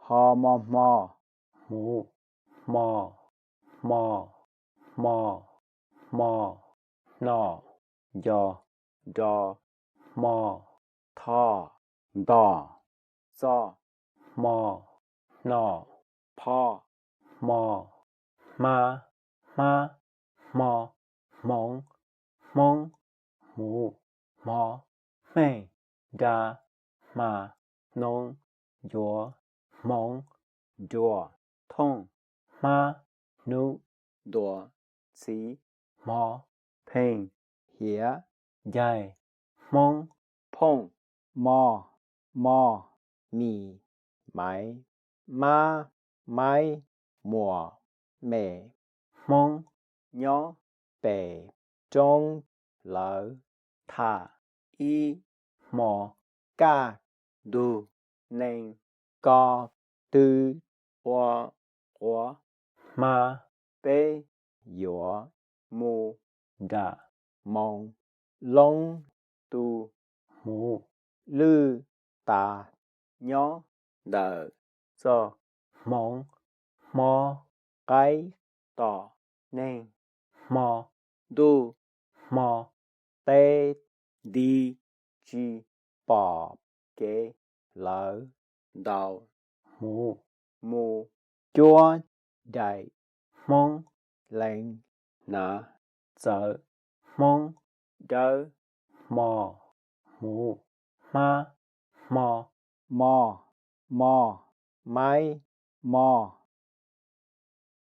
qho mo hmo, hmu, hmo, hmo, hmo, hmo, hno, nco, nro, hmo, tho, nto, txo, hmo, hno, pho, hmo, hma, hmab, hmo, hmoov, hmoob, hmov, hmo, hmeej, nra, hma, hnoo, ncuav, hmoov, nruas, thooj, hmab, hnub, ntuas, txiv, hmo, pheej, hiav, ncaig, hmoob, phooj, moj, moj, mis, maiv, mab, maib, muas, mem, hmoob, nyob, pem, roob, lawv, tham, ib, hmo, kaj, ntug, nees, ko, tw, ua, quav, hma, peb, yuav, mus, nram, moo, loob, tu, hmuv, lwj, tas, nyob, ntawm, txog, hmoov, hmo, qaib, tom, neeg, hmo, ntuj, hmo, teb, nti, tsi, pom, kev, lawv, ntaus, hmuv, mus, cuab, daim, hmoob, leev, hnav, txawv, hmoob, dawb, hmo, hmuv, hmab, hmo, moj, moj, maib, moj,